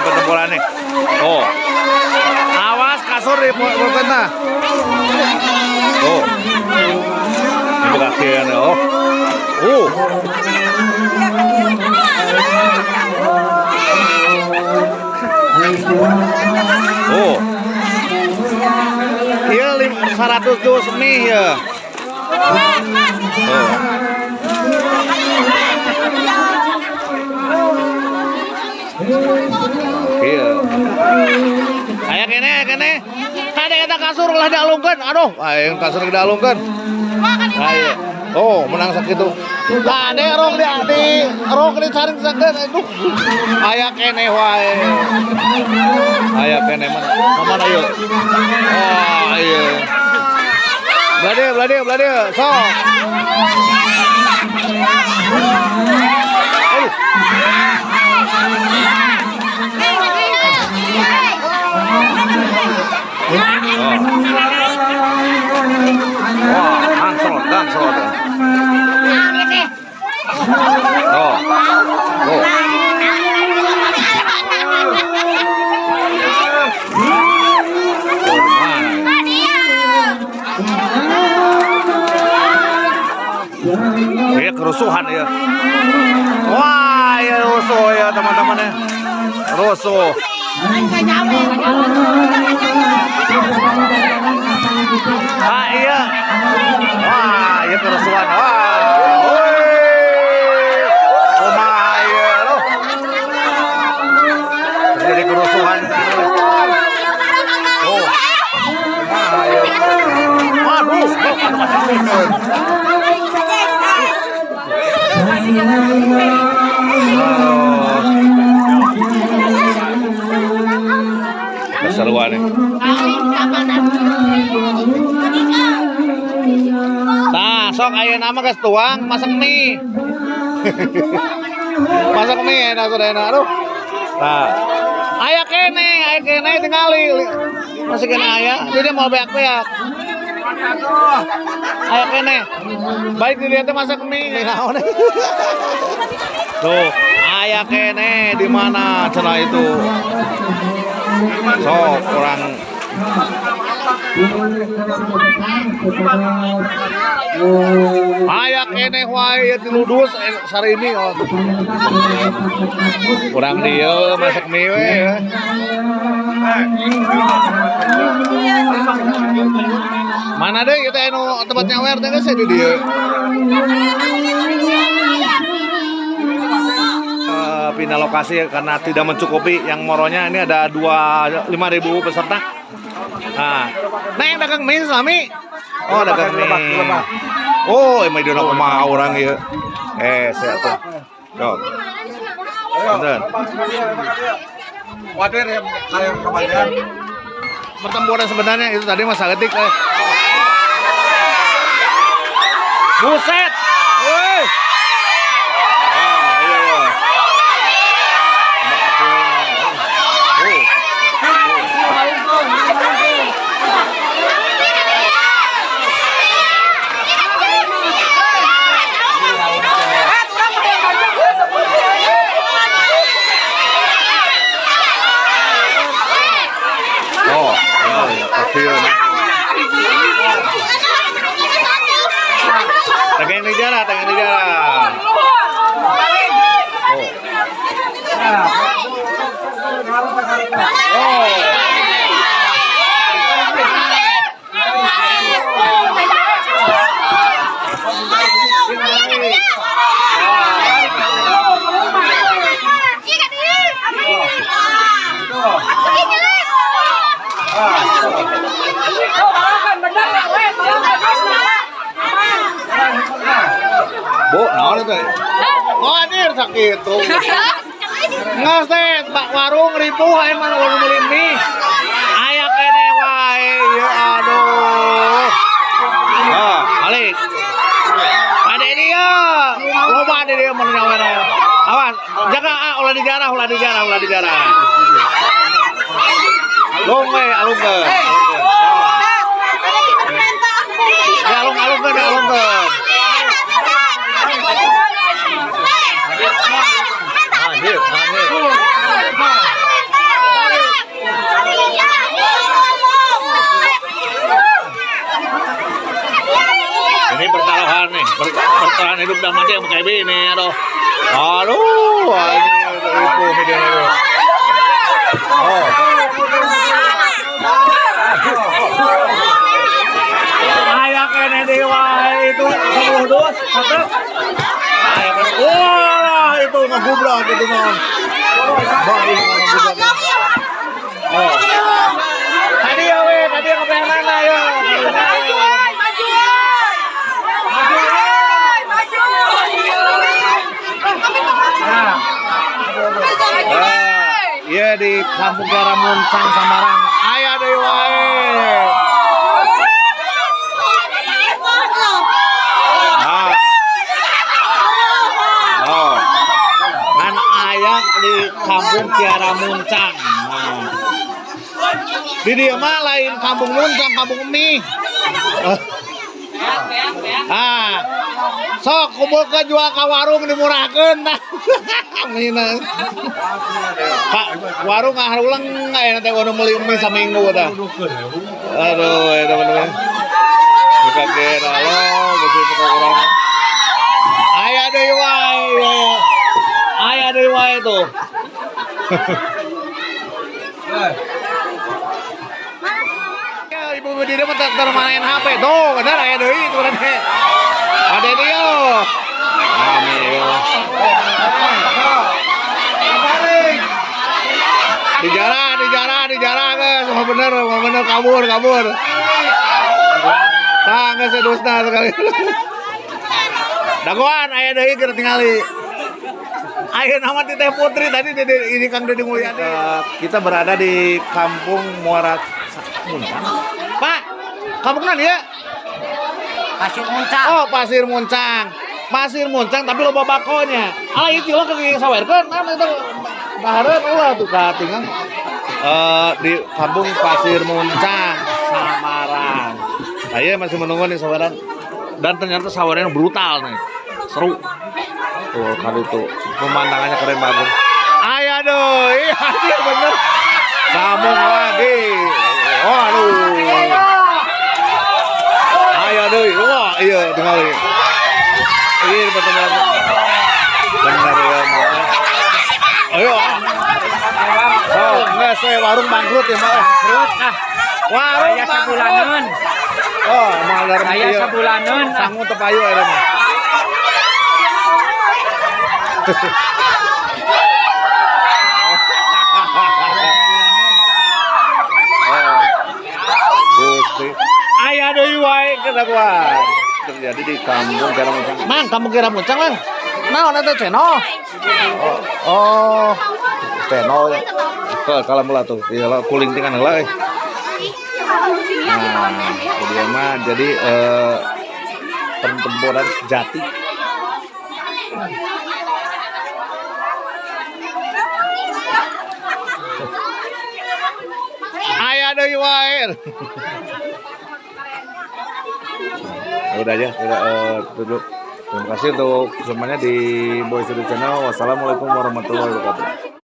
Pertempuran nih. Oh. Awas kasur di pulpen. Oh. Ini kaki oh. Oh. Oh. Iya 100 dus mie ya. Oh. Iya. Aya keneh, aya keneh. Kade eta kasur ulah dialungkeun. Aduh, aing kasur dialungkeun. Ayo. Oh, menang sakitu. Kade rok di rok dicaring-caringkeun. Aduh. Aya keneh wae. Aya keneh mana? Mana yuk? Oh, iya. Belah dieu, belah dieu, belah dieu. Sok. Aduh. Oh. Wah, gangsrot, gangsrot. Oh. Oh. Oh, mana? Iya kerusuhan ya. Wah, ya rusuh ya teman-teman ya. Rusuh. Ah iya. Wah, iya kerusuhan. Wah. Woi. Kumaha ieu loh. Terjadi kerusuhan. Oh. Kumaha ieu. Waduh, kok anu masih. Keseruan nih. Nah, sok ayeuna mah geus tuang masak mie. Masak mie enak sudah enak. Aduh. Nah, aya keneh tingali. Masih keneh aya. Jadi mau beak-beak. Aya keneh. Baik di dieu teh masak mie. Naon? Tuh, aya keneh di mana cenah itu. Sok orang aya keneh wae ieu tiludus sarimi oh. Kurang dieu masak mie we ya. Mana deh kita anu tempat nyawer teh geus di dieu. Pindah lokasi karena tidak mencukupi yang moronya ini ada 5.000 peserta. Nah, neng dagang mie sami. Oh, dagang mie. Oh, emang dina kumaha urang ieu. Saya tuh. Yo. Punten. Wadir ya kayak kebanyakan. Pertempuran sebenarnya itu tadi Mas Sagetik. Buset. Woi. Ah, iya iya. Oh. Oh, iya, kecil. Tangan di jalan, tangan di jalan. Oh. Oh. Bu, naon itu? Oh, anjir sakit tuh. Nges teh, bak warung ripuh emang warung beli mie. Aya keneh wae, ya aduh. Ah, balik. Ada ini ya. Loba ada dia mun nyawer. Awas, jaga ah, ulah dijarah, ulah dijarah, ulah dijarah. Long we, alungkeun. Ya alung alungkeun, alungkeun. Anjir, anjir. hidup dan mati yang kayak begini, aduh. Aduh, itu video itu. Oh. Aya kene deui wae itu 10 dus, satu. Aya kene. Wah, itu ngegubrak itu mah. Bari ngegubrak. Oh. Tadi ya we, tadi kepengen mana ya? Maju, maju. Maju. Nah. Iya di Kampung Kiara Muncang Samarang. Aya deui wae. Ah. Oh. Ngan aya di Kampung Kiara Muncang. Nah. Di dieu mah lain Kampung Muncang, Kampung Mie. Ah. Sok kumpulkeun jual ka warung dimurahkeun tah. Mina. Pak, warung ngaharuleng aya teh nu meuli mie saminggu tah. Aduh, ya teman-teman. Buka kira lo, besi muka urang. Aya deui wae. Aya deui wae tuh. Ibu di dia mah teu main HP tuh, bener aya deui tuh teh. Ada dia. Amin. Dijarah guys, semua bener kabur. Tah geus sedusna sekali. Dagoan aya deui keur tingali. Ayeuna nama Teh Putri tadi ini Kang Deddy Mulyadi. Kita berada di Kampung Muara Muncang. Pak, kampung mana ya? Pasir Muncang. Oh, Pasir Muncang. Pasir Muncang tapi loba bakonya. Alah ieu cilok ke sawerkeun, nah itu bahareun ulah tuh katingang. Di Kampung Pasir Muncang, Samarang. Saya masih menunggu nih saweran. Dan ternyata sawerannya brutal nih. Seru. Tuh kali itu pemandangannya keren banget. Ayo aduh, iya bener. Sambung lagi. Waduh. Ayo aduh, wah iya tinggal ini. Iya pertemuan. Bener ya mau. Ayo. Oh, enggak saya warung bangkrut ya, Mak. Bangkrut ah. Warung saya sabulanan. Oh, malar saya sabulanan. Sangu tepayu ya mah. Gusti. Aya deui wae ketakuan. Terjadi di Kampung Kiara Muncang. Mang, Kampung Kiara Muncang, Mang. Naon eta channel? Oh. Channel ya. Kalau mula tuh, iyalah kuling tingan heula euy. Nah, dia mah jadi pertempuran sejati. Aya deui wae. Udah aja, udah dulu. Terima kasih untuk semuanya di Boy Studio Channel. Wassalamualaikum warahmatullahi wabarakatuh.